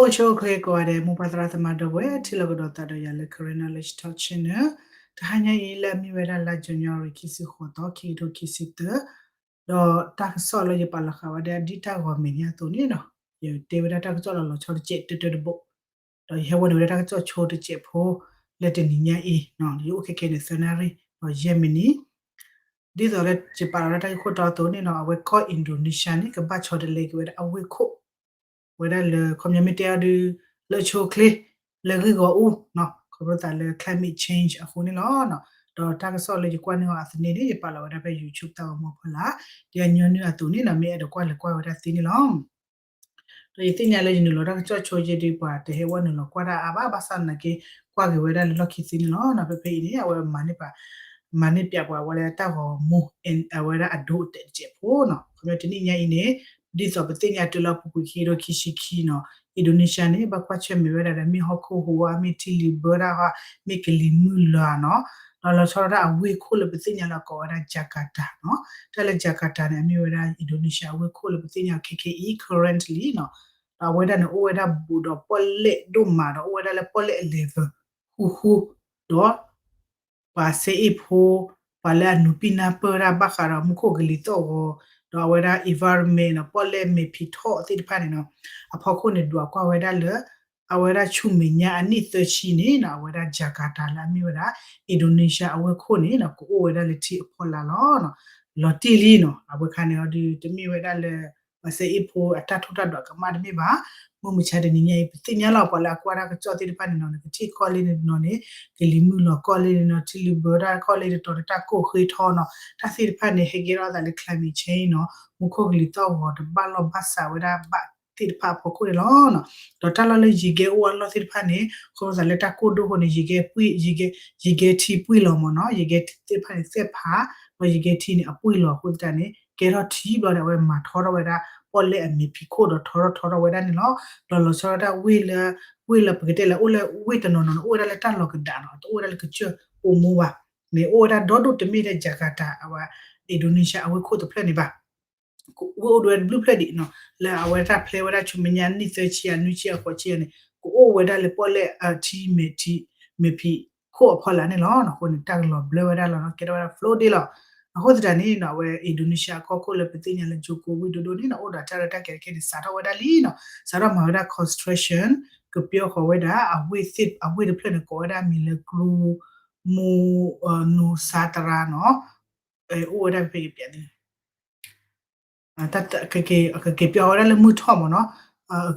အိၣ်ဆူၣ်အိၣ်ချ့ကိးဂၤဒဲး မိၢ်ပၢ်သရၣ်သမါဒီပုၢ်ဝဲၢ် ထံၣ်လိာ်ကဒီးသးဒီးယၤလၢ Karen Knowledge Talk Channel တဟါညါအံၤ လၢအမ့ၢ်ဝဲဒၣ်လါ January ခံဆံဃိးသီ ခံကထိခံဆံသၢ ဒီးတၢ်ကစီၣ်လၢယပာ်လီၤဃာ်ဝဲဒၣ်ဒ်တၢ်ဂီၤမဲာ်ညါအသိးန့ၣ်ဒီး ယတဲဝဲဒၣ်တၢ်ကစီၣ်လီၤလီၤဆီတစဲးတၢတၢတဘိ ဒီးယဟဲဝဲန့ၣ်ဝဲဒၣ်တၢ်ကစီၣ်ဆိတစဲးဖိ လၢတနံၤညါအံၤ ယအိၣ်ခဲခဲန့ၣ် သၢနၣ်ရံၣ် ဒီးယဲၢ်မံးနံး ဒ်သိးလၢယပာ်လီၤဝဲဒၣ်တၢ်ဂ့ၢ်ခိၣ်တီအသိးန့ၣ်ဒီး အဝဲကီၢ် Indonesia န့ၣ် ကဘၣ်ဆီတလဲက့ၤဝဲဒၣ်အဝ့ၢ်ခိၣ် ဝဲဒၣ်လၢ ခီပညီမ့ၢ်တဲအီၤဒုး လၢဆိချ့ လၢဂ့ၢ်ဂီၤအူ ခီဖျိသးလၢ climate change အဃိန့ၣ်လီၤ. ဒီးတၢ်ကစီၣ်လၢယကွၢ်န့ၢ်အီၤအသန့န့ၣ် ယပာ်လီၤဝဲဒၣ်ဖဲ YouTube တၢ်ဂီၤမူအဖီလာ် ဒီးညီနုၢ်အသိးန့ၣ်ဒီး မ့ၢ်အဲၣ်ဒိးကွၢ်လဲၤကွၢ်ဝဲဒၣ်သ့န့ၣ်လီၤ. ဒီးယသ့ၣ်ညါလၢယနုာ်လီၤတၢ်ကစီၣ်ဆိယဲဒုး ပှၤတဟဲဝဲနုာ်လီၤကွၢ်တၢ်အါဘၣ် ဘၣ်ဆၣ်သနာ်က့ ကွၢ်က့ၤဝဲဒၣ်လၢလီၢ်ခံသ့န့ၣ်လီၤ. ဖဲဖဲအံၤန့ၣ် အဝဲမၤန့ၢ်ပှၤ မၤန့ၢ်ပၠးပှၤဝဲလၢတၢ်ဂီၤမူ အဝဲဒၣ်အဒိအတဲာ်တစဲးဖိနီၤ. ခီဖျိတနံၣ်ညါအံၤန့ၣ် ဒ်သိးပသ့ၣ်ညါတုၤလၢအပူၤကွံာ်ခံကထိခံဆံခံနီၤ Indonesia န့ၣ် ဘၣ်ကွၢ်ဆၢၣ်မဲာ်ဝဲဒၣ်ဒီး မ့ၢ်ဟီၣ်ခိၣ်ဟူးဝါ မ့ၢ်ထံလုာ်ဘၢတၢ်ဟီ မ့ၢ်ကလံၤမုၢ်လၢ်နီၤ. ဒီးလီၤဆီဒၣ်တၢ်အဝ့ၢ်ခိၣ်လၢပသ့ၣ်ညါလၢအကိးဝဲဒၣ် Jakarta နီၤ. တၢ်လၢ Jakarta န့ၣ် အမ့ၢ်ဝဲဒၣ် Indonesia အဝ့ၢ်ခိၣ်လၢပသ့ၣ်ညါခဲခဲအံၤ currently နီၤ. ဒီးအဝဲဒၣ်န့ၣ် အိၣ်ဝဲဒၣ်ဘူးဒီးပီၣ်လဲၣ်ဒိၣ်မးဒီး အိၣ်ဝဲဒၣ်လၢပီၣ်လဲၣ်အ level ဃူဃူ ဒီး ပှၤစဲအ့ၣ်ဖိ ပှၤလၢအနူးပံၢ်နၢ်ပၢၢ်တၢ်ဘၣ်ဃးဒီးမူခိၣ်ကလံၤသီၣ်ဂီၤ ဒီးအဝဲဒၣ် environment နီၤ ပီၣ်လဲၣ်မဲာ်ဖံးထီၣ်သ့ၣ်တဖၣ်န့ၣ်နီၤ အဖီခိၣ်န့ၣ် ဒွးကွၢ်ဝဲဒၣ်လၢ အဝဲဒၣ်ဆူမဲာ်ညါအနံၣ်သၢဆံန့ၣ်နီၤ အဝဲဒၣ် Jakarta လၢအမ့ၢ်ဝဲဒၣ် Indonesia အဝ့ၢ်ခိၣ်န့ၣ်နီၤ ကအိၣ်ဝဲဒၣ်လၢထံအဖီလာ်လီၤ. လီၤတံၢ်လံနီၤ အဝဲခါန့ၣ်အီၤဒုး တမ့ၢ်ဝဲဒၣ်လၢ ပှၤစဲအ့ၣ်ဖိအတၢ်ထိၣ်တၢ်ဒွးကမၣ်တမ့ၢ်ဘၣ်. မုၢ်မဆါတနံၤညါအံၤ ပသ့ၣ်ညါလီၤ ပှၤလၢအကွၢ်တၢ်ကစီၣ်သ့ၣ်တဖၣ်န့ၣ်နီၤ နကထံၣ်ကီၢ်လၢန့ၣ်တနီၤန့ၣ် ကလံၤမုၢ်လီၤကီၢ်လၢန့ၣ်နီၤ ထံလုာ်ဘၢတၢ်ကီၢ်လၢတတီၤန့ၣ် တၢ်ကိၢ်ဃ့ထီနီၤ တၢ်သ့ၣ်တဖၣ်န့ၣ် ဟဲကဲထီၣ်အသးလၢ climate change နီၤ မူခိၣ်ကလံၤသီၣ်ဂီၤတဘၣ်လီၢ်ဘၣ်စးဝဲဒၣ်ဘၣ်သ့ၣ်တဖၣ်အဖီခိၣ်န့ၣ်လီၤ. ဒီးတၢ်လီၢ်လၢယံၤကဲအိၣ်အလီၢ်သ့ၣ်တဖၣ်န့ၣ် ဃိသးလၢတၢ်ကိၢ်ဒိၣ်အဃိန့ၣ် ယံၤကဲထံပှံၢ်လီၤမ့ၢ်နီၤ ယံၤကဲသ့ၣ်တဖၣ်န့ၣ်သ့ၣ်ဖး ဒီးယံၤကဲထံန့ၣ် အပှံၢ်လီၤအဃိသတးန့ၣ် ကဲထီၣ်ထံဘျီန့ၣ် အဝဲမၤထီထီၣ်ဝဲဒၣ် ပီၣ်လဲၣ်အမဲာ်ဖံးခိၣ်ဒီးထီထီၣ်ထီထီၣ်ဝဲဒၣ်န့ၣ်လီၤ. ဒီးလီၤဆီဒၣ်တၢ်ဝ့ၢ်လၢ ဝ့ၢ်လၢပကတဲလၢအိၣ်လၢဝ့ၢ်တနီၤနီၤန့ၣ် အိၣ်ဝဲဒၣ်လၢတၢ်လီၤကဒါနီၤ တအိၣ်ဝဲဒၣ်လၢကစၢၢ်အိၣ်မူဘၣ်န့ၣ် အိၣ်ဝဲဒၣ်ဒီဒိၣ်တမ့ၢ်ထဲ Jakarta အဝဲ Indonesia အဝ့ၢ်ခိၣ်တဖျၢၣ်န့ၣ်ဘၣ် ဝ့ၢ်အိၣ်ဒၣ်ဝဲတဘျုးဖျၢၣ်ဒံးနီၤ လၢအဝဲတၢ်ဖျဲဝဲဒၣ်ဆူမဲာ်ညါနံၣ်သၢဆံ အနွံဆံ အဃိးဆံန့ၣ် ကအိၣ်ဝဲဒၣ်လၢပီၣ်လဲၣ်အထံမဲာ်ထံ မဲာ်ဖံးခိၣ်အဖီလာ်န့ၣ်လီၤ. အဃိန့ၣ် တၢ်ကလီၤဘျၢဝဲဒၣ်လီၤနီၤ ကဲထီၣ်ဝဲဒၣ် flood ဒ့လီၤ. အဃိသတးန့ၣ်နီၤ အဝဲ Indonesia အကီၢ်ခိၣ်လၢပသ့ၣ်ညါလၢ Joko Widodo န့ၣ်နီၤ အိၣ်ဒီးတၢ်ရဲၣ်တၢ်ကျဲၤတခါန့ၣ် စးထီၣ်ဝဲဒၣ်လံနီၤ စးထီၣ်မၤဝဲဒၣ် construction ကပျီဃီၤဝဲဒၣ်အဝ့ၢ်သ့ၣ် အဝ့ၢ်တဖျၢၣ်န့ၣ် ကိးဝဲဒၣ်မံၤလၢ Gunung Nusantara နီၤ အိၣ်ဝဲဒၣ်ဖဲ ကက့ၤပျီဝဲဒၣ်လၢမုၢ်ထီၣ်မ့ၢ်နီၤ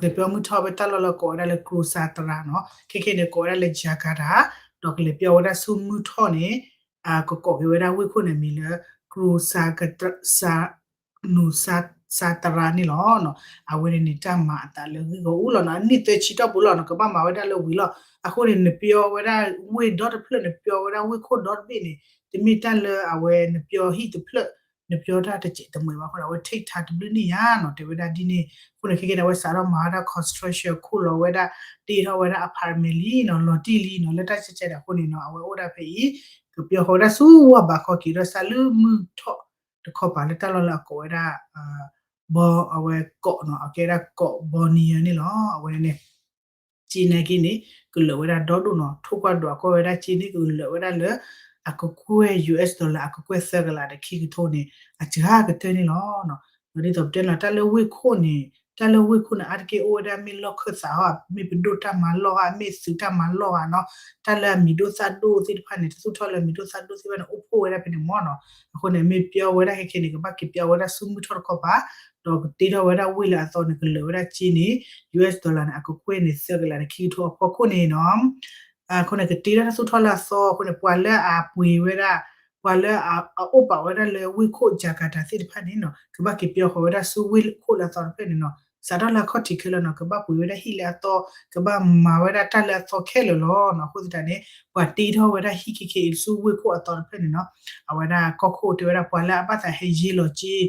ကက့ၤပျီမုၢ်ထီၣ် ဖဲတၢ်လီၢ်လၢကိးဝဲဒၣ်လၢ Nusantara နီၤ ခဲခဲန့ၣ် ကိးဝဲဒၣ်လၢ Jakarta ဒီးကလဲၤပျီဝဲဒၣ်ဆူမုၢ်ထီၣ်န့ၣ် ကကိးက့ၤဝဲဒၣ်ဝ့ၢ်ခိၣ်န့ၣ်မံၤလၢ Gunung Nusantara န့ၣ်လီၤ. အဝဲန့ၣ်န့ၣ် တၢ်မၤအသးလၢဂ့ၢ်ဂီၢ်အူလီၤနီၤ အနံၣ်သၢဆံတီၢ်ပူၤလီၤနီၤ ကဘၣ်မၤဝဲဒၣ်လၢဝံၤလီၤ. အဃိန့ၣ် နပျီဝဲဒၣ်ဝ့ၢ်ဒီတဖျၢၣ် နပျီဝဲဒၣ်ဝ့ၢ်ခိၣ်ဒီတဘ့ၣ်န့ၣ် တမ့ၢ်တၢ်လၢအဝဲနပျီဟံၣ်တဖျၢၣ် နပျီတၢ်တစဲးတမှဲၤဘၣ်အဃိဒီး အဝဲ take time တဘျုးနံၣ်ညါနီၤ တဲဝဲဒၣ်ဒ်န့ၣ်. အဃိန့ၣ် ခဲကဲန့ၣ် အဝဲစးထီၣ်မၤဝဲဒၣ် construction ခိၣ်လီၤဝဲဒၣ် တ့ထီၣ်ဝဲဒၣ် apartment လံနီၤ လီၤတံၢ်လံနီၤ လၢတၢ်ဆဲးဆဲးဒၣ်အဃိန့ၣ်နီၤ အဝဲအိၣ်ဒၣ်ဖဲအံၤ ကပျီဃီဝဲဒၣ်ဆူဝၢ်ဘးခီက့ၤဒီးစးလၢမုၢ်ထီၣ်တခီပၤ လၢတၢ်လီၢ်လၢအကိးဝဲဒၣ် ဘီ အဝဲကီးနီၤ အကဲဒၣ်ကီး Borneo န့ၣ်လီၤ. အဝဲန့ၣ် က့န့ၣ်က့န့ၣ် ကလၢာ်ဝဲဒၣ်ဒီဒိၣ်နီၤ ထိၣ်ကွၢ်ဒွးကွၢ်ဝဲဒၣ်က့န့ၣ် ကလၢာ်ဝဲဒၣ်လၢ အကကွဲၢ် US dollar အကကွဲၢ်သၢကလးဒီးခံကထိန့ၣ် အစှၤကတၢၢ်န့ၣ်လီၤ. ဒီးဒ်သိးပတဲနီၤ တၢ်လၢဝ့ၢ်ခိၣ်န့ၣ် တၢ်လၢဝ့ၢ်ခိၣ်န့ၣ် အါတက့ၢ်အိၣ်ဝဲဒၣ်မ့ၢ်လီၢ်ခၢၣ်သးဟီ မ့ၢ်ပဒိၣ်တၢ်မၤလီၢ်ဟီ မ့ၢ်သုးတၢ်မၤလီၢ်ဟီနီၤ တၢ်လၢအမံၤဒိၣ်သၣ်ဒိၣ်သ့ၣ်တဖၣ်န့ၣ် တသူၣ်ထီၣ်လၢအမံၤဒိၣ်သၣ်ဒိၣ်သ့ၣ်တဖၣ်န့ၣ် အိၣ်ဖှိၣ်ဝဲဒၣ်ဖဲန့ၣ်မ့ၢ်နီၤ. အဃိန့ၣ် မ့ၢ်ပျီဝဲဒၣ်ခဲခဲန့ၣ် ကဘၣ်က့ၤပျီဝဲဒၣ်ဆူမုၢ်ထီၣ်တခီပၤ ဒီးကတ့ထီၣ်ဝဲဒၣ်ဝ့ၢ်လၢအသီန့ၣ် ကလၢာ်ဝဲဒၣ်က့န့ၣ် US dollar န့ၣ် အကကွဲၢ်န့ၣ် သၢကလးန့ၣ် ခံကထိအဖီခိၣ်န့ၣ်နီၤ အဃိန့ၣ် ကတ့ထီၣ်တၢ်သူၣ်ထီၣ်လၢအသီအဃိန့ၣ် ပှၤလၢအပှ့ၤဝဲဒၣ် ပှၤလၢအအိၣ်ပာ်ဝဲဒၣ်လၢဝ့ၢ်ခိၣ် Jakarta သ့ၣ်တဖၣ်န့ၣ်နီၤ ကဘၣ်က့ၤပျီဃီၤဝဲဒၣ်ဆူဝ့ၢ်ခိၣ်လၢအသီတဖျၢၣ်န့ၣ်နီၤ စးထီၣ်လၢအခီၣ်ထံးခဲလၢာ်နီၤ ကဘၣ်ပှ့ၤဝဲဒၣ်ဟံၣ်လၢအသီ ကဘၣ်မၤဝဲဒၣ်တၢ်လၢအသီခဲလၢာ်လီၤနီၤ. အဃိသတးန့ၣ် ပှၤတ့ထီၣ်ဝဲဒၣ်ဟံၣ်ခဲခဲအံၤဆူဝ့ၢ်ခိၣ်အသီတဖျၢၣ်န့ၣ်နီၤ အဝဲဒၣ်ကီၢ်ခိၣ်တဲဝဲဒၣ် ပှၤလၢအဘၣ်သးဟဲယ့လီၤက့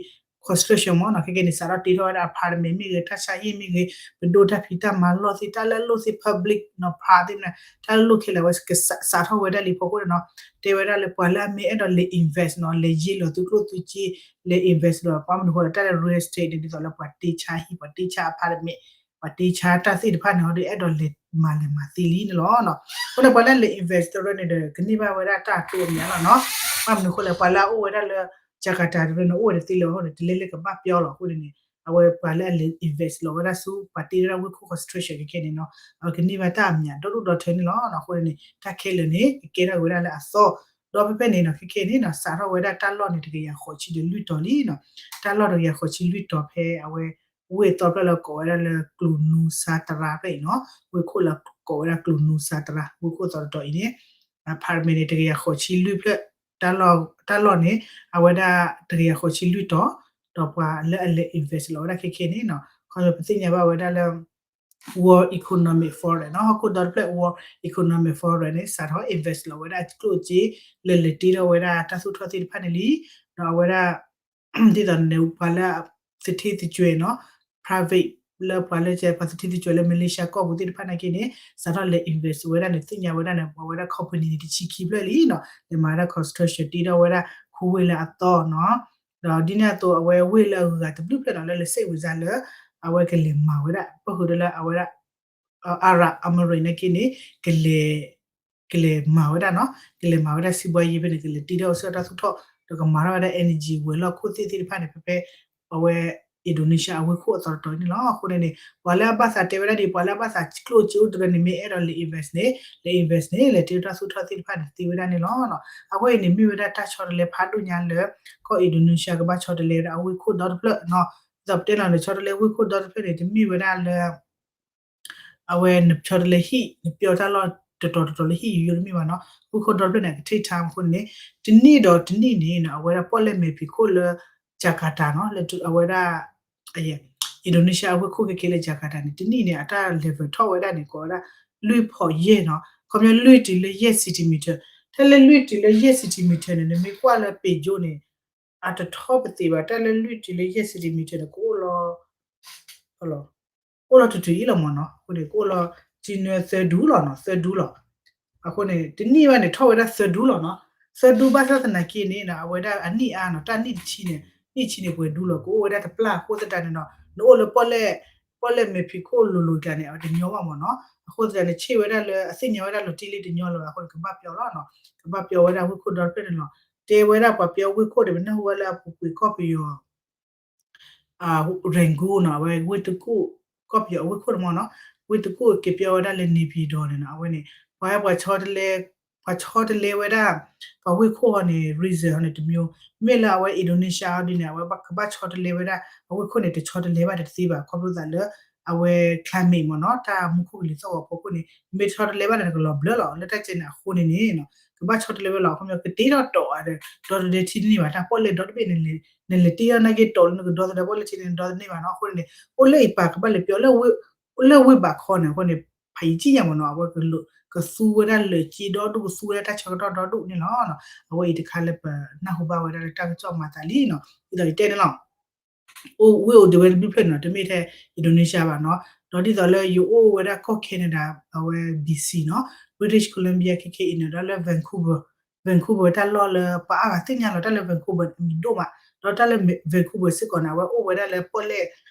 construction မ့ၢ်နီၤ ခဲကဲန့ၣ် စးထီၣ်တ့ထီၣ်ဝဲဒၣ် apartment မ့ၢ်ဂ့ၤ တၢ်ဆါဟံၣ်မ့ၢ်ဂ့ၤ ပဒိၣ်တၢ်ဖံးတၢ်မၤလီၢ်သ့ၣ် တၢ်လၢအလိၣ်သ့ၣ် public နီၤ ဖးသ့ၣ်မနုၤ တၢ်လၢအလိၣ်ခဲလၢာ် အဝဲစးထီၣ်ဝဲဒၣ်လံအဖီခိၣ်န့ၣ်နီၤ တဲဝဲဒၣ်လၢပှၤလၢအမ့ၢ်အဲၣ်ဒိးလဲၤ invest နီၤ လဲၤယ့လီၤသုကျိၣ်သုစ့ လဲၤ invest ဒီး ပှၤမနုၤဃိဒီး တၢ်လၢ real estate န့ၣ် ဒ်သိးလၢပှၤတ့ဆါဟံၣ် ပှၤတ့ဆါ apartment ပှၤတ့ဆါတၢ်သ့ၣ်တဖၣ်န့ၣ် ဟီဒီး အဲၣ်ဒိးလဲၤမၤလဲၤမၤသ့လံန့ၣ်လီၤ. အဃိန့ၣ် ပှၤလၢအလဲၤ invest တရၢန့ၣ်ဒီး ကန့ၢ်ဘၣ်ဝဲဒၣ်တၢ်အကျိၤအမဲာ်လီၤနီၤ. ဘၣ်မနုၤအဃိလဲၣ် ပှၤလၢအအိၣ်ဝဲဒၣ်လၢ Jakarta တရၢန့ၣ် အိၣ်ဝဲတသ့လၢၤအဃိန့ၣ် တလဲလဲကဘၣ်ပျီလီၤ. အဃိန့ၣ်န့ၣ် အဝဲပှၤလၢအလဲၤ invest လီၤဝဲဒၣ်ဆူ ပှၤတ့ဝဲဒၣ်ဝ့ၢ်ခိၣ် construction ခဲခဲန့ၣ်နီၤ အကန့ၢ်ဘၣ်တၢ်အမဲာ်ဒီဒူၣ်ဒီထၢန့ၣ်လီၤ. အဃိန့ၣ်န့ၣ် တၢ်ခဲလၢာ်န့ၣ် ကကဲထီၣ်ဝဲဒၣ်လၢအသီ ဒီးဖဲဖဲန့ၣ်နီၤ ခဲခဲန့ၣ်နီၤ စးထီၣ်ဝဲဒၣ်တၢ်လီၢ်န့ၣ် တကယၤဃိးဆံဒီးလွံၢ်တီၤလံနီၤ. တၢ်လီၢ်တကယၤဃိးဆံလွံၢ်တီၤဖဲအဝဲ ဝ့ၢ်အသီဖျၢၣ်လၢကိးဝဲဒၣ်လၢကျိၤနူဆါတရါဖဲအံၤနီၤ ဝ့ၢ်ခိၣ်လၢကိးဝဲဒၣ်ကျိၤနူဆါတရါ ဝ့ၢ်ခိၣ်သီတတီၤအံၤန့ၣ် permit န့ၣ် တကယၤဃိးဆံလွံၢ်ဖျၢၣ် တၢ်လီၢ်န့ၣ် အဝဲဒၣ်တကယၤဃိးဆံလွံၢ်တီၤ ဒီးပှၤလၢအလဲၤ invest လီၤဝဲဒၣ်ခဲခဲန့ၣ်နီၤ ခီပသ့ၣ်ညါဘၣ်ဝဲဒၣ်လၢ World Economic Forum နီၤ ဟီၣ်ခိၣ်ဒီတဖျၢၣ် World Economic Forum န့ၣ် စးထီၣ် invest လီၤဝဲဒၣ်ကျိၣ်စ့ လၢလဲၤတ့ထီၣ်ဝဲဒၣ်တၢ်သူၣ်ထီၣ်သ့ၣ်တဖၣ်န့ၣ်လံ ဒီးအဝဲဒၣ် ဒ်သိးန့ၣ် ပှၤလၢသထ့သကွဲၤနီၤ private လၢပှၤလၢပှၤသထ့သကွဲၤလၢ Malaysia ကီၢ်ပူၤသ့ၣ်တဖၣ်နာ်က့န့ၣ် စးထီၣ်လဲၤ invest ဝဲဒၣ်န့ၣ် သ့ၣ်ညါဝဲဒၣ်န့ၣ် ပှၤဝဲဒၣ် company န့ၣ် တဆံခံဖျၢၣ်လံနီၤ လဲၤမၤဝဲဒၣ် construction တ့ထီၣ်ဝဲဒၣ် ခူဝ့ၢ်လၢအသီနီၤ ဒီးဒ်န့ၣ်အသိးအဝဲဝ့ၢ်လၢအဂုၤအဂၤတဘျုးဖျၢၣ်နီၤ လၢလဲၤစ့ၣ်ဝံၤစါလၢ အဝဲကလဲၤမၤဝဲဒၣ် ပၣ်ဃုာ်ဒီးလၢအဝဲဒၣ် Arab Emirates နာ်က့န့ၣ် ကလဲၤ ကလဲၤမၤဝဲဒၣ်နီၤ ကလဲၤမၤဝဲဒၣ်စံးဘှါယံၤဖဲန့ၣ် ကလဲၤတ့ထီၣ်အဆၢတၢ်သူၣ်ထီၣ် ဒီးကမၤထီၣ်ဝဲဒၣ် energy ဝဲၤလီၢ်ခိၣ်သ့ၣ်သ့ၣ်တဖၣ်န့ၣ် ဖဲဖဲ အဝဲ Indonesia အဝ့ၢ်ခိၣ်အသီတတီၤန့ၣ်လီၤ. အဃိန့ၣ်န့ၣ် ပှၤလၢအဘၣ်သးတဲဝဲဒၣ်ဒ် ပှၤလၢအဘၣ်သးကျိၣ်စ့အိၣ်တရၢန့ၣ် မ့ၢ်အဲၣ်ဒိးလဲၤ invest န့ၣ် လဲၤ invest န့ၣ် လဲၤတ့ထီၣ်တၢ်သူၣ်ထီၣ်သ့ၣ်တဖၣ်န့ၣ် သ့ဝဲဒၣ်န့ၣ်လီၤ. အဝဲအံၤန့ၣ် မ့ၢ်ဝဲဒၣ်တၢ်ဆီတလဲဖးဒိၣ်ညါလၢ ကီၢ် Indonesia ကဘၣ်ဆီတလဲဝဲဒၣ်အဝ့ၢ်ခိၣ်ဒီတဖျၢၣ်နီၤ ဒ်သိးပတဲလီၤန့ၣ် ဆီတလဲဝ့ၢ်ခိၣ်ဒီတဖျၢၣ်န့ၣ် တမ့ၢ်ဝဲဒၣ်လၢ အဝဲနဆီတလဲဟံၣ် နပျီတၢ်လီၢ်တတီၤတတီၤလၢဟံၣ်ယိယိတမ့ၢ်ဘၣ်နီၤ ဝ့ၢ်ခိၣ်ဒီတဖျၢၣ်န့ၣ် အက take time အဃိန့ၣ် တနံၣ်ဒီးတနံၣ်န့ၣ် အဝဲဒၣ်ပီၣ်လဲၣ်မဲာ်ဖံးခိၣ်လၢ Jakarta နီၤ လၢအဝဲဒၣ် Indonesia အဝ့ၢ်ခိၣ်ခဲခဲလၢ Jakarta န့ၣ် တနံၣ်န့ၣ် အတၢ် level ထီၣ်ဝဲဒၣ်န့ၣ် ကိးဝဲဒၣ် လွံၢ်ဖီးယဲၢ်နီၤ ခီပညီလွံၢ်တုၤလၢယဲၢ် centimeter ထဲလၢလွံၢ်တုၤလၢယဲၢ် centimeter န့ၣ် နမ့ၢ်ကွၢ်လၢပ့ၤယိန့ၣ် အတထီၣ်ပသ့ဘၣ် တၢ်လၢလွံၢ်တုၤလၢယဲၢ် centimeter န့ၣ် ကအိၣ်လီၤ အိၣ်လီၤတုၤတုၤအံၤလီၤမ့ၢ်နီၤ အဃိန့ၣ် ကအိၣ်လီၤ တနွဲသၢဒူလီၤနီၤ သၢဒူလီၤ အဃိန့ၣ် တနံၣ်ဘၣ်န့ၣ် ထီၣ်ဝဲဒၣ်သၢဒူလီၤနီၤ သၢဒူဘၣ်ဆၣ်သနာ်က့န့ၣ် အဝဲဒၣ်အနံၣ်အါနီၤ တၢ်နံၣ်တဆံန့ၣ် နံၣ်တဆံန့ၣ် ပှဲၤဒူလီၤ ကအိၣ်ဝဲဒၣ်တပျၢ်အဃိသတးန့ၣ်နီၤ နအိၣ်လၢပီၣ်လဲၣ် ပီၣ်လဲၣ်မဲာ်ဖံးခိၣ်လိၤလိၤကျါန့ၣ် အတညီဘၣ်မ့ၢ်နီၤ အဃိသတးန့ၣ် ဆ့ၣ်ဝဲဒၣ်လၢအသ့ၣ်ညါဝဲဒၣ်လီၤတံၢ်လံတညီလၢၤဘၣ်အဃိန့ၣ် ကဘၣ်ပျီလီၤနီၤ ကဘၣ်ပျီဝဲဒၣ်ဝ့ၢ်ခိၣ်ဒီတဖျၢၣ်န့ၣ်လီၤ တဲဝဲဒၣ်ပှၤပျီဝ့ၢ်ခိၣ်န့ၣ် ပနၢ်ဟူဝဲလၢအပူၤကွံာ်ကီၢ်ပယီၤ Rangoon နီၤ အဝဲဝ့ၢ်တကူၣ် ကီၢ်ပယီၤအဝ့ၢ်ခိၣ်တမ့ၢ်နီၤ ဝ့ၢ်တကူၣ်က့ၤပျီဝဲဒၣ်လၢ နေပြည်တော် န့ၣ်နီၤ အဝဲန့ၣ် ပှၤဟဲပှၤဆီတလဲ ပှၤဆီတလဲဝဲဒၣ် ပှၤဝ့ၢ်ခိၣ်ဟီန့ၣ် reason ဟီန့ၣ်တမျိုး မ့ၢ်လၢအဝဲ Indonesia ဟီဒ်န့ၣ် အဝဲကဘၣ်ဆီတလဲဝဲဒၣ် အဝ့ၢ်ခိၣ်န့ၣ် တဆီတလဲဘၣ်တသ့ဘၣ် ခီဖျိသးလၢ အဝဲ climate မ့ၢ်နီၤ တၢ်မူခိၣ်ကလံၤသီၣ်ဂီၤဖီခိၣ်န့ၣ် မ့ၢ်ဆီတလဲဘၣ်န့ၣ် နကလီၤဘျၢလီၤ လၢတၢ်ကဲန့ၣ်အဃိန့ၣ်န့ၣ် ကဘၣ်ဆီတလဲဝဲလီၤ ခီပညီကတ့ထီၣ်တီၤဧါဒီး ဒီတဒဲထံန့ၢ်ဘၣ် တၢ်ပီၣ်လဲၣ်ဒီတဘ့ၣ်န့ၣ် နလဲၤတ့ထီၣ်နာ်က့တီၤလၢနကဒီသဒၢပီၣ်လဲၣ်ထံန့ၣ် နဒီသန့ၢ်ဘၣ်နီၤ အဃိန့ၣ်န့ၣ် အိၣ်လၢအံၤပာ်ကဘၣ်လဲၤပျီ လၢဝ့ၢ်ဘးခီန့ၣ် အဃိန့ၣ် ဖးယံၤကံၣ်ညါမ့ၢ်နီၤ အဝဲ ကသူဝဲဒၣ်လၢၢ်က့ဒီဒူၣ် ကသူဝဲဒၣ်တၢ်ဆၢကတီၢ်ဒီဒူၣ်န့ၣ်လီၤ အဝဲအံၤတခါလၢပနၢ်ဟူဘၣ်ဝဲဒၣ်လၢတၢ်ကစီၣ်မၤသးလံနီၤ ဒ်သိးယတဲန့ၣ်လီၤ အိၣ်ဝ့ၢ်အိၣ်ဒံးဝဲတဘျုးဖျၢၣ်န့ၣ်နီၤ တမ့ၢ်ထဲ Indonesia ဘၣ်နီၤ ဒီးဒ်သိးလၢယအိၣ်ဝဲဒၣ်ကီၢ် Canada အဝဲ B C နီၤ British Columbia ခဲခဲအံၤန့ၣ် ဒီးလၢ Vancouver Vancouver တၢ်လီၢ်လၢပှၤအါဂၤသ့ၣ်ညါလီၤ တၢ်လၢ Vancouver အမံၤဒိၣ်မး ဒီးတၢ်လၢ Vancouver စ့ၢ်ကီးန့ၣ် အဝဲအိၣ်ဝဲဒၣ်လၢပီၣ်လဲၣ်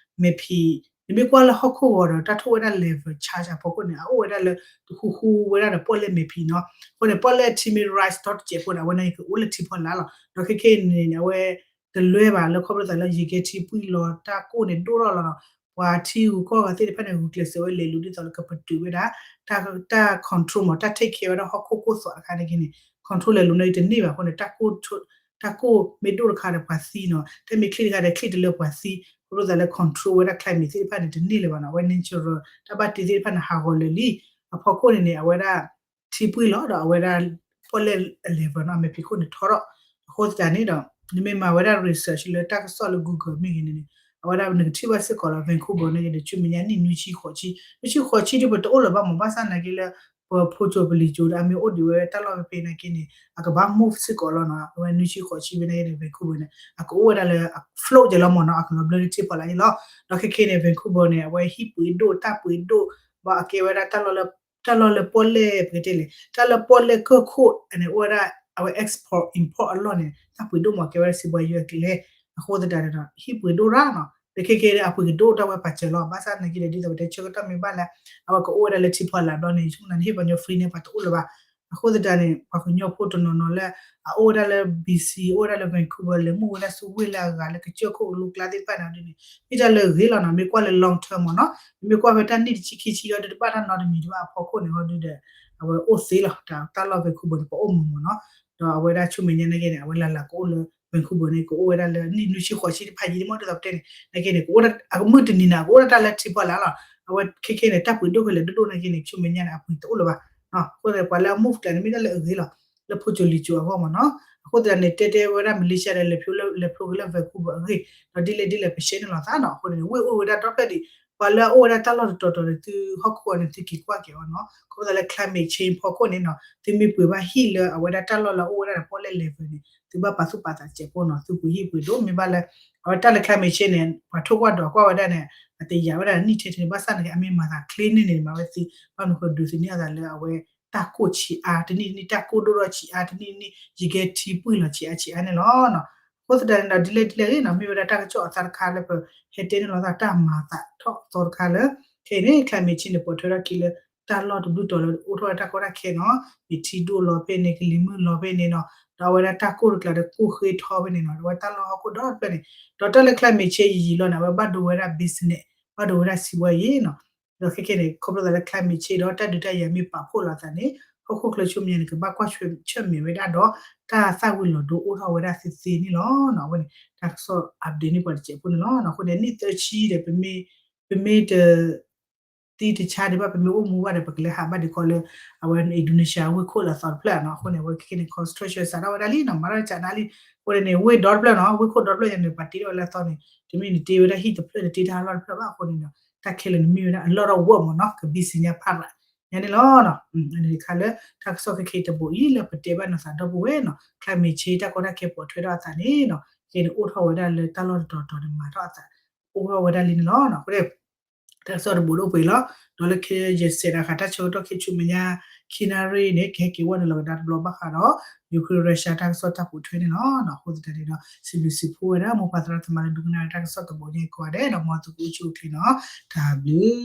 မဲာ်ဖံး နမ့ၢ်ကွၢ်လၢဟီၣ်ခိၣ်ဂီၤဒီး တၢ်ထိၣ်ဝဲဒၣ် level change အဖီခိၣ်န့ၣ် အအိၣ်ဝဲဒၣ်လၢတဃူဃူဝဲဒၣ်ဒီးပီၣ်လဲၣ်မဲာ်ဖံးနီၤ အဃိန့ၣ် ပီၣ်လဲၣ်ထံမ့ၢ် rise ဒီတစဲးဖိန့ၣ် အဝဲန့ၣ်ကအိၣ်လၢထံဖီလာ်လီၤ ဒီးခဲခဲအံၤန့ၣ် အဝဲ တလွဲဘၣ်လၢခီဖျိသးလၢယံၤကဲထံပှံၢ်လီၤ တၢ်ကိၢ်န့ၣ်ဒိၣ်ထီၣ်လီၤနီၤ ပှၤထံဂုၤကီၢ်ဂၤသ့ၣ်တဖၣ်န့ၣ် ဂုာ်ကျဲးစၢးဝဲလဲၤလူၤဒ်သိးလၢကပတုာ်ဝဲဒၣ် တၢ် control မ့ၢ် တၢ် take care ဝဲဒၣ်ဟီၣ်ခိၣ်ကိၢ်သွးတခါန့ၣ်က့န့ၣ် control လဲၤလူၤန့ၣ်တန့ၢ်ဘၣ်အဃိန့ၣ် တၢ်ကိၢ်မ့ၢ်ဒိၣ်တခါဒီးပှၤသံနီၤ တၢ်မ့ၢ်ချ့ၣ်တခါဒီးချ့ၣ်တလၢပှၤသံ ခီဖျိသးလၢ control ဝဲဒၣ် climate သ့ၣ်တဖၣ်န့ၣ် တန့ၢ်လၢၤဘၣ်နီၤ အဝဲ natural တၢ်ဘၣ်တ့သ့ၣ်တဖၣ်န့ၣ် ဟးဂီၤလၢာ်လံ အဖီခိၣ်န့ၣ်န့ၣ် အဝဲဒၣ် ထံပှံၢ်လီၤဒီးအဝဲဒၣ် ပီၣ်လဲၣ်အ level နီၤ အမဲာ်ဖံးခိၣ်န့ၣ်ထီထီၣ် အဃိသတးန့ၣ်ဒီး နမ့ၢ်မၤဝဲဒၣ် research လၢတၢ်ကစီၣ်လၢ Google မ့ၢ်ဂ့ၤန့ၣ်န့ၣ် အဝဲဒၣ်နကထံၣ်ဘၣ်စ့ၢ်ကီးလီၤ Vancouver န့ၣ်ဂ့ၤန့ၣ် ဆူမဲာ်ညါနံၣ်နွံဆံဃိးဆံ နွံဆံဃိးဆံဒ်ပတအိၣ်လၢၤဘၣ်မ့ၢ် ဘၣ်ဆၣ်သနာ်က့လၢ ပဖိစိၤပလံၤစိၤဒီး အမ့ၢ်အိၣ်ဒံးဝဲတၢ်လီၢ်ဖဲဖဲနာ်က့န့ၣ် အကဘၣ် move စ့ၢ်ကီးလီၤနီၤ အဝဲနွံဆံဃိးဆံဖဲနာ်က့န့ၣ် Vancouver န့ၣ် အကအိၣ်ဝဲဒၣ်လၢ float ကဲလီၤမ့ၢ်နီၤ အကလီၤဘျၢလၢထံဖီလာ်န့ၣ်လီၤ ဒီးခဲခဲန့ၣ် Vancouver န့ၣ် အဝဲဟံၣ်ပှ့ၤဒိၣ်တၢ်ပှ့ၤဒိၣ် ဘၣ်အကဲဝဲဒၣ်တၢ်လီၢ်လၢ တၢ်လီၢ်လၢပီၣ်လဲၣ် ပကတဲလဲၣ် တၢ်လၢပီၣ်လဲၣ်ကၢၢ်ခိၣ်န့ၣ် အိၣ်ဝဲဒၣ် အဝဲ export import အလီၢ်န့ၣ် တၢ်ပှ့ၤဒိၣ်မ့ၢ်ကဲဝဲဒၣ်စံးဘှါယွဲၢ်ကျဲ အဃိသတးဒီး ဟံၣ်ပှ့ၤဒိၣ်ရၣ်နီၤ ဒီးခဲကဲဒီးအပှ့ၤကဒိၣ်တၢ်ဝဲပာ်စၢၤလီၤ. ဘၣ်ဆၣ်သနာ်က့ဒီး ဒ်သိးပတဲဆၢကတီၢ်မ့ၢ်ဘၣ်လၢ အဝဲကအိၣ်ဝဲဒၣ်လၢထံဖီလာ်ဘျီန့ၣ် ဆိကမိၣ်န့ၣ် ဟ့ၣ်ပှၤကညီ free န့ၣ် ပှၤတအိၣ်လၢၤဘၣ်. အဃိသတးန့ၣ် ပှၤကညီဖိတနီၤနီၤလၢ အအိၣ်ဝဲဒၣ်လၢ B C အိၣ်ဝဲဒၣ်လၢ Vancouver လဲၤမူဝဲဒၣ်ဆူဝ့ၢ်လၢအဂၤလၢကစၢၢ်ခိၣ်ကလူကျါသ့ၣ်တဖၣ်န့ၣ်ဒ်န့ၣ် မ့ၢ်တၢ်လၢအဂ့ၤလီၤနီၤ. မ့ၢ်ကွၢ်လၢ long term မ့ၢ်နီၤ, မ့မ့ၢ်ကွၢ်ဖဲတၢ်နံၣ်တဆံခံဆံအံၤဒီး တဘၣ်တၢ်နီတမံၤတဘၣ်အဖီခိၣ်န့ၣ် ဟီဒုဒီး အဝဲအိၣ်သ့လီၤ. တၢ်လီၢ် Vancouver န့ၣ် ပှၤအိၣ်မုာ်မုာ်နီၤ. ဒီးအဝဲဒၣ်ဆူမဲာ်ညါနာ်က့န့ၣ် အဝဲလၢ်လၢ်ကအိၣ်လၢ Vancouver န့ၣ် ကအိၣ်ဝဲဒၣ်လၢနံၣ်နွံဆံဃိးဆံတဖၣ်ယံၤန့ၣ် မ့ၢ်ဒ်သိးပတဲန့ၣ်နာ်က့န့ၣ် ကအိၣ်ဒၣ်အမုၢ်တနံၤန့ၣ် ကအိၣ်ဒၣ်တၢ်လၢထံဖီလာ်လီၤ. အဝဲခဲခဲန့ၣ် တၢ်ပှ့ၤဒိၣ်ခဲလၢာ်ဒိၣ်ဒိၣ်နာ်က့န့ၣ် ဆူမဲာ်ညါန့ၣ် အပှ့ၤတအိၣ်လၢၤဘၣ်. အဃိသတးပှၤလၢအ move ကျါန့ၣ် မ့ၢ်တၢ်လၢအဂ့ၤလီၤ. လၢဖိစိၤလံၤစိၤအဂီၢ်မ့ၢ်နီၤ. အဃိသတးန့ၣ် တဲတဲဝဲဒၣ် Malaysia ဒီး လဲၤဖျိက့ၤလၢ Vancouver အဂ့ၢ် ဒီးဒ်လဲၣ်ဒ်လဲၣ် ပရှဲန့ၣ်လီၤသးနီၤ. အဃိန့ၣ် ဝ့ၢ်အိၣ်ဝဲဒၣ်ဒီဖျၢၣ်ဒံး ပှၤလၢအအိၣ်ဝဲဒၣ်တၢ်လီၢ်တတီၤတီၤန့ၣ် သုဟီၣ်ခိၣ်အီၤန့ၣ် သုက့ၤကွၢ်က့ၤအီၤနီၤ. ခီဖျိလၢ climate change ဖီခိၣ်န့ၣ်နီၤ သုမ့ၢ်ပှ့ၤဘၣ်ဟံၣ်လၢအဝဲဒၣ်တၢ်လီၢ်လၢအအိၣ်ဝဲဒၣ်ဒီးပီၣ်လဲၣ် level န့ၣ် သုဘၣ်ပာ်သူၣ်ပာ်သးစဲးဖိနီၤ. သုပှ့ၤဟံၣ်ပှ့ၤဒိၣ် မ့ၢ်ဘၣ်လၢ အဝဲတၢ်လၢ climate change န့ၣ် ပှၤထိၣ်ကွၢ်ဒီးကွၢ်ဝဲဒၣ်န့ၣ် အတယာ်ဝဲဒၣ်နံၣ်ထဲထဲန့ၣ် ဘၣ်ဆၣ်နာ်က့ အမ့ၢ်မၤသးချ့န့ၢ်န့ၣ် မၤဝဲသ့ ဘၣ်မနုၤဃိဒုးသန့ၤအသးလၢအဝဲ တၢ်ကိၢ်ဆံးအါ တနံၣ်တနံၣ် တၢ်ကိၢ်ဒိၣ်ထီၣ်ဆံးအါ တနံၣ်တနံၣ် ယကဲထံပှံၢ်လီၤဆံးအါဆံးအါန့ၣ်လီၤ. အဃိသတးန့ၣ်ဒီး ဒ်လဲၣ်ဒ်လဲၣ်ဂ့ၤနီၤ မ့ၢ်ဝဲဒၣ်တၢ်ကစီၣ်အသီတခါလၢပဟဲတဲန့ၢ်လီၤသးတၢ်မၤသးထီၣ်အသီတခါလၢ ခဲအံၤန့ၣ် climate change န့ၣ် ပိာ်ထွဲထီၣ်ခံလၢ တၢ်လီၢ်တဘျုးတီၤလၢအိၣ်ထီၣ်ဝဲတၢ်ကီတၢ်ခဲနီၤ မ့ၢ်ထံဒိၣ်လီၤဖဲန့ၣ် ကလံၤမုၢ်လီၤဖဲန့ၣ်နီၤ ဒီးအဝဲဒၣ်တၢ်ကိၢ်တကျါဒီးကိၢ်ဃ့ထီဖဲန့ၣ်နီၤ အဝဲတၢ်လီၢ်ဟီၣ်ခိၣ်ဒီတဖျၢၣ်န့ၣ် ဒီးတၢ်လၢ climate change ယံာ်ယံာ်လီၤန့ၣ် အဝဲဘၣ်ဒိဝဲဒၣ် business ဘၣ်ဒိဝဲဒၣ်စီးပွားရေးနီၤ ဒီးခဲခဲန့ၣ် ခီဖျိသးလၢ climate change ဒီးတၢ်ဒုးတၢ်ယၤမ့ၢ်ပာ်ဖှိၣ်လိာ်သးန့ၣ် ဟီၣ်ခိၣ်ချၢဆူမဲာ်ညါန့ၣ် ကဘၣ်ကွၢ်ဆၢၣ်မဲာ်ဝဲဒၣ်ဒီး တၢ်သၣ်ဝံၤလီၤဒိအိၣ်ထီၣ်ဝဲဒၣ်သ့သ့န့ၣ်လီၤ. အဝဲန့ၣ် တၢ်ကစီၣ် update န့ၢ်ပှၤတစဲးဖိန့ၣ်လီၤ. အဃိန့ၣ် နံၣ်သၢဆံဒီး ပမ့ၢ် ပမ့ၢ်တ သံတဆါဒံးဘၣ် ပမ့ၢ်အိၣ်မူဘၣ်ဒီး ပကလဲၤဟးဘၣ်ဒံးကီးလၢ အဝဲ Indonesia ဝ့ၢ်ခိၣ်လၢအသီတဖျၢၣ်နီၤ. အဃိန့ၣ် အဝဲခဲခဲန့ၣ် construction စးထီၣ်ဝဲဒၣ်လံနီၤ မၤထီၣ်စးနါလံ. အဃိန့ၣ် ဝ့ၢ်ဒီတဖျၢၣ်နီၤ ဝ့ၢ်ခိၣ်ဒီတဖျၢၣ်ညါန့ၣ် ပှၤတ့ထီၣ်ဝဲလၢအသီန့ၣ် တမ့ၢ်နတ့ဝဲဒၣ်ဟံၣ်တဖျၢၣ် နတ့တၢ်လီၢ်တဖျၢၣ်ဘၣ်. အဃိန့ၣ်ဒီး တၢ်ခဲလၢာ်န့ၣ်မ့ၢ်ဝဲဒၣ် အလီၢ်ထီၣ်ဝီမ့ၢ်နီၤ ကဘံစံညါဖးရးညါန့ၣ်လီၤ. အန့ၣ်တခါလၢ တၢ်ကစီၣ်ခဲခဲတဘိးအံၤလၢပတဲဘၣ်နီၤသးဒီပုၢ်ဝဲၢ်နီၤ climate change တၢ်ကီတၢ်ခဲပိာ်ထွဲထီၣ်အသးန့ၣ်နီၤ ခဲန့ၣ်အိၣ်ထီၣ်ဝဲဒၣ်လၢတၢ်လီၢ်တတီၤတီၤန့ၣ် မၤထီၣ်အသး အိၣ်ထီၣ်ဝဲဒၣ်လံန့ၣ်လီၤ. အဃိန့ၣ် တၢ်ကစီၣ်တဘိးဒိၣ်ပှဲၤလီၤ. ဒီးလၢခဲယဲၢ်ဆဲးဒၣ်ဃးတၢ်ဆၢကတီၢ်ခဲဆူမဲာ်ညါ ခံနၣ်ရံၣ်န့ၣ် ကဟဲက့ၤဝဲနုာ်လီၤကဒါတဘျီဘၣ်ဃးဒီး Ukraine Russia တၢ်ကစီၣ်တၢ်ပိာ်ထွဲန့ၣ်လီၤ. အဃိသတးန့ၣ်ဒီး စံးဘျုးစံးဖှိၣ်ဝဲဒၣ်မိၢ်ပၢ်သရၣ်သမါလၢဒိကနၣ်တၢ်ကစီၣ်တဘိးညါကိးဂၤဒဲး ဒီးမ်သုကအိၣ်ဆူၣ်အိၣ်ချ့နီၤ. တၢ်ဘျုး